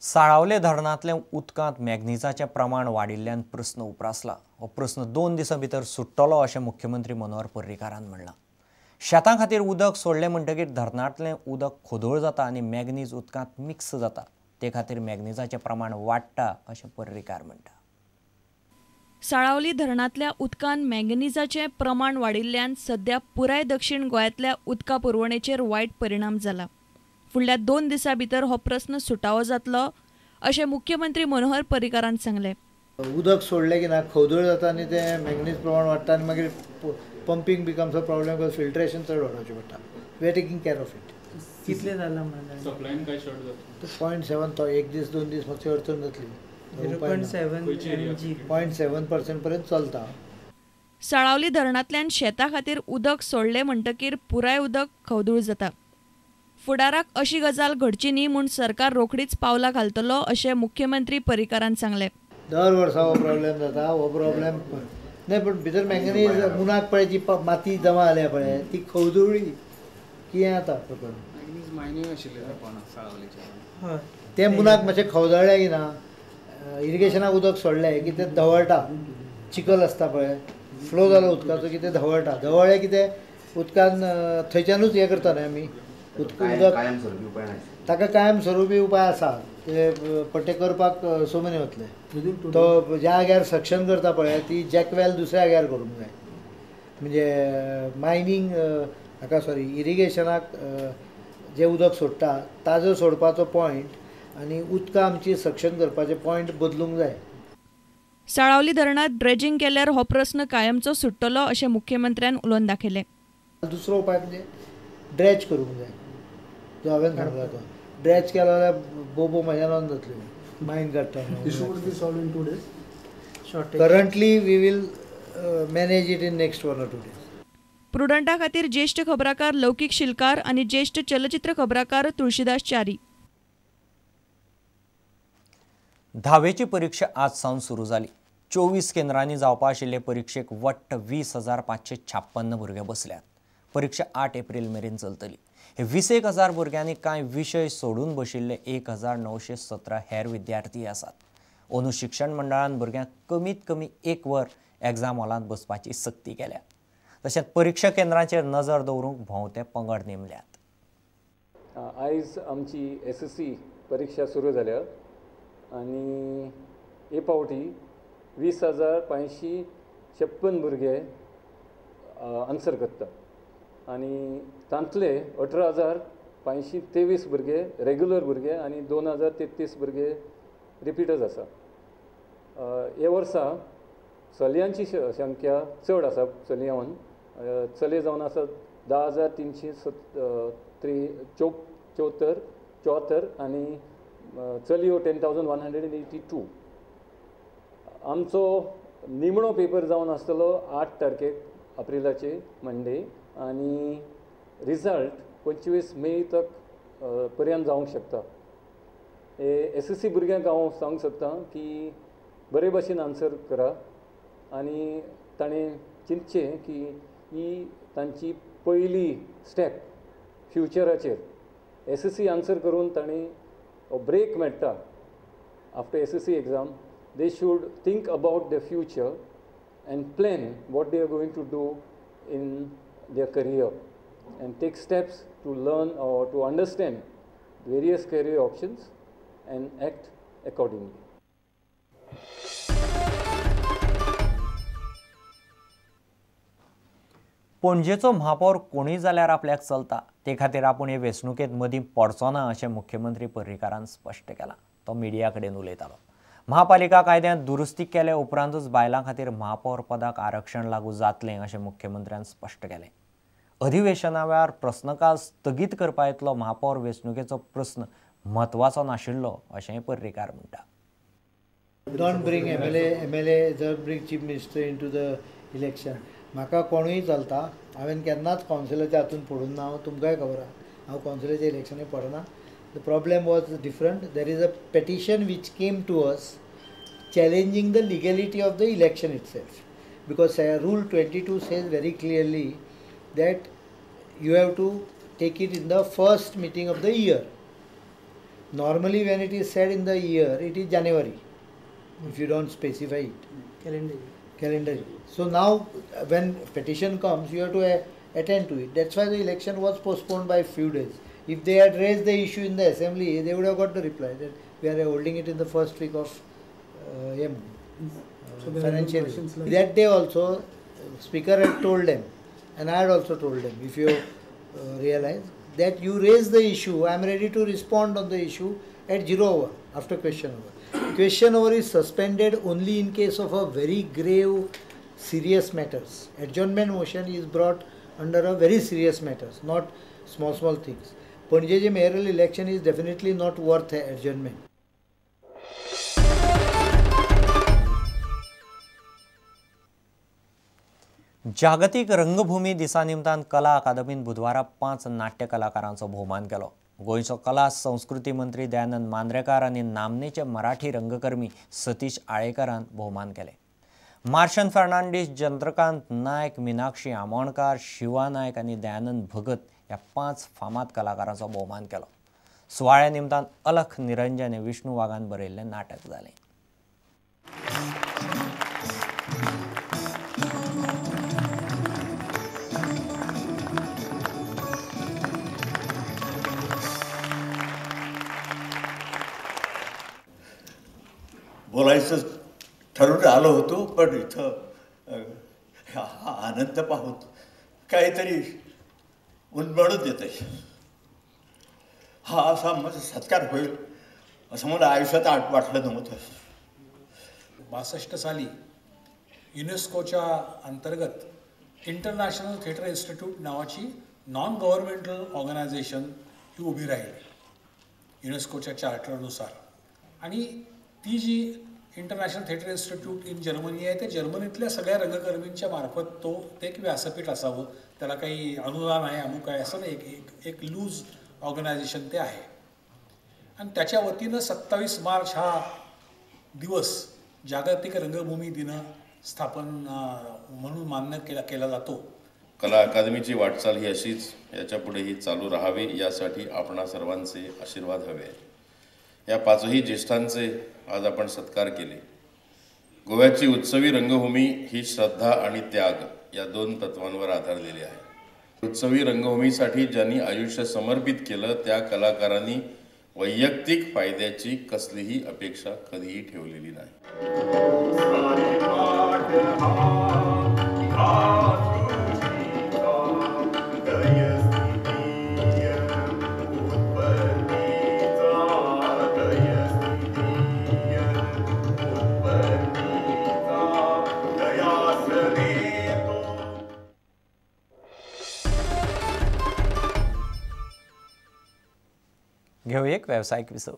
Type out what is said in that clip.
साळावले धरणांतल्या उदकांत मॅग्नीजाचें प्रमाण वाडिल्ल्यान प्रस्न उप्रासला. हो प्रस्न 2 दिसां भितर सुट्टलो अशें मुख्यमंत्री मनोहर पर्रीकारान म्हणलां. शेतां खातीर उदक सोडलें म्हणटकीर धरणांतलें उदक खोदोळ जाता आनी मॅग्नीज उदकांत मिक्स जाता. ते खातीर मॅग्नीजाचें प्रमाण वाडटा अशें पर्रीकार म्हणटा. साळावली धरणांतल्या उदकांत मॅंगनीजाचें प्रमाण वाडिल्ल्यान सध्या पुराय दक्षिण गोंयांतल्या उदका पुरवणेचेर वायट परिणाम जाला. फुडल्या 2 दिसां भितर हो प्रस्न सुटावो जातलो अशें मुख्यमंत्री मनोहर पर्रीकारान सांगलें. उदक सोडलें की ना खवदळ जाता आनी तें मॅंगनीज प्रमाण वाडटा आनी मागीर pumping becomes a problem because filtration चड वाडोवचें पडटा. We are taking care of it. कितलें जालां म्हणल्यार सप्लायन काय शॉर्ट जाता? 0.7 तो एक दीस 2 दीस मातशी अडचण जातली. 0.7 0.7% पर्यंत चलता. साळावली धरणांतल्यान शेता खातीर उदक सोडलें म्हणटकीर पुराय उदक खवदूळ जाता. फुडाराक अशी गजाल घडची न्ही म्हूण सरकार रोखडीच पावलां घालतलो अशें मुख्यमंत्री पर्रीकारान सांगलें. दर वर्सा हो प्रॉब्लेम जाता. हो प्रॉब्लेम न्हय पूण भितर मॅंगनीज मुनाक पळय जी माती जमा जाल्या पळय ती खवदुळ्ळी कितें जाता प्रकरण. तें मुनाक मातशें खवदळ्ळें की ना इरिगेशनाक उदक सोडलें की तें धवळटा. चिखल आसता पळय फ्लो जालो उदकाचो की तें धवळटा. धवळ्ळें की तें उदकान थंयच्यानूच हें करता न्हय आमी उदक ताका कायम स्वरुपी उपाय आसा. ते पट्टे करपाक 6 म्हयने वतले. तो ज्या जाग्यार सक्शन करता पळय ती जॅकवेल दुसऱ्या जाग्यार करूंक जाय. म्हणजे मायनींग हाका सॉरी इरिगेशनाक जें उदक सोडटा ताजो सोडपाचो पॉयंट आनी उदकां आमची सक्शन करपाचें पॉयंट बदलूंक जाय. साळावली धरणांत ड्रेजिंग केल्यार हो प्रस्न कायमचो सुट्टलो अशें मुख्यमंत्र्यान उलोवन दाखयलें. दुसरो उपाय म्हणजे ड्रेज करूंक जाय. जो हांवें सांगला तो ड्रेज केलो जाल्यार बोबो म्हज्यान जातल्यो मायन काडटा. Currently we will manage it in next 1 or 2 days. प्रुडंटा खातीर ज्येष्ठ खबराकार लौकीक शिलकार आनी ज्येष्ठ चलचित्र खबराकार तुळशीदास च्यारी. 10वेची परीक्षा आज सावन सुरू जाली. 24 केंद्रांनी जावपा आशिल्ले परिक्षेक वट्ट 20,556 भुरगे बसल्यात. परीक्षा 8 एप्रिल मेरेन चलतली. हे 21,000 भुरग्यांनी कांय विशय सोडून बशिल्ले 1,917 हेर विद्यार्थी आसात. अंदू शिक्षण मंडळान भुरग्यांक कमीत कमी 1 वर एग्जाम हॉलांत बसपाची सक्ती केल्या. तशेंच परीक्षा केंद्रांचेर नजर दवरूंक भोंवते पंगड नेमल्यात. आयज आमची SSC परिक्षा सुरू जाल्या आनी हे फावटी 20,556 भुरगे आन्सर करता आनी तांतले 18,523 भुरगे रेगुलर भुरगे आनी 2,033 भुरगे रिपीटर्स आसा. हे वर्सा चलयांची संख्या चड आसा. चलयान चले जावन आसा 10,374 आनी चलयो 10,182. आमचो निमणो पेपर जावन आसतलो 8 तारखेक एप्रिलाचे मंडे आनी रिजल्ट 25 मे तक पर्यंत जावंक शकता. SSC भुरग्यांक हांव सांगूंक शकता की बरे भशेन आन्सर करा आनी ताणें चिंतचें की ही तांची पयली स्टेप फ्युचराचेर. SSC answer करून तांणी ब्रेक मेळटा. After SSC exam they should think about the future and plan what they are going to do in their career and take steps to learn or to understand various career options and act accordingly. पणजेचो महापौर कोणूय जाल्यार आपल्याक चलता, ते खातीर आपूण हे वेंचणुकेंत मदीं पडचो ना अशें मुख्यमंत्री पर्रीकारान स्पश्ट केलां. तो मिडिया कडेन उलयतालो. महापालिका कायद्यांत दुरुस्ती केल्या उपरांतूच बायलां खातीर महापौर पदाक आरक्षण लागू जातलें अशें मुख्यमंत्र्यान स्पश्ट केलें. अधिवेशना वेळार प्रस्नकाळ स्थगीत करपा इतलो महापौर वेंचणुकेचो प्रस्न म्हत्वाचो नाशिल्लो अशेंय पर्रीकार म्हणटा. Don't bring MLA, don't bring chief minister into the election. म्हाका कोणूय चलता. हांवें केन्नाच कावन्सिलाच्या हातून पडून ना. हांव तुमकांय खबर आहा हांव कावन्सिलाच्या इलेक्शनाक पडना. The problem was different. There is a petition which came to us challenging the legality of the election itself, because rule 22 says very clearly that you have to take it in the first meeting of the year. Normally when it is said in the year it is January, if you don't specify it. Calendar. So now when petition comes you have to attend to it. That's why the election was postponed by few days. If they had raised the issue in the assembly, they would have got the reply that we are holding it in the first week of financial year. Like that day also, Speaker had told them, and I had also told them, if you realize that you raise the issue, I am ready to respond on the issue at 0 hour after question hour. Question hour is suspended only in case of a very grave, serious matters. Adjournment motion is brought under a very serious matters, not small small things. Panaji mayoral election is definitely not worth adjournment. जागतिक रंगभूमी दिसा निमतान कला अकादमीन बुधवारा 5 नाट्य कलाकारांचो भोवमान केलो. गोंयचो कला संस्कृती मंत्री दयानंद मांद्रेकार आनी नामनेचे मराठी रंगकर्मी सतीश आळेकरान भोवमान केले. मार्शन फर्नांडीस, चंद्रकांत नायक, मीनाक्षी आमोणकार, शिवा नायक आनी दयानंद भगत ह्या 5 फामाद कलाकारांचो भोवमान केलो. सुवाळ्या निमतान अलख निरंजन हे विष्णू वाघान बरयल्लें नाटक जालें. बोलायचं ठरवून आलो होतो, पण इथं हा आनंद पाहून काहीतरी उन्मळून येते. हा असा माझा सत्कार होईल असं मला आयुष्यात वाटलं नव्हतं. 62 साली युनेस्कोच्या अंतर्गत इंटरनॅशनल थिएटर इन्स्टिट्यूट नावाची नॉन गव्हर्नमेंटल ऑर्गनायझेशन ही उभी राहिली युनेस्कोच्या चार्टरनुसार. आणि ती जी international theatre institute in Germany आहे, ते जर्मनीतल्या सगळ्या रंगकर्मींच्या मार्फत ते एक व्यासपीठ असावं, त्याला काही अनुदान आहे अमुक आहे असं नाही, एक एक लूज ऑर्गनायझेशन ते आहे. आणि त्याच्या वतीनं 27 मार्च हा दिवस जागतिक रंगभूमी दिन स्थापन म्हणून मान्य केला जातो. कला अकादमीची वाटचाल ही अशीच याच्यापुढेही चालू राहावी यासाठी आपणा सर्वांचे आशीर्वाद हवे आहेत. या 5ही ज्येष्ठांचे आज आपण सत्कार केले. गोव्याची उत्सवी रंगभूमी ही श्रद्धा आणि त्याग या 2 तत्वांवर आधारलेली आहे. उत्सवी रंगभूमीसाठी ज्यांनी आयुष्य समर्पित केलं त्या कलाकारांनी वैयक्तिक फायद्याची कसलीही अपेक्षा कधीही ठेवलेली नाही. घेऊ एक व्यावसायिक विसव.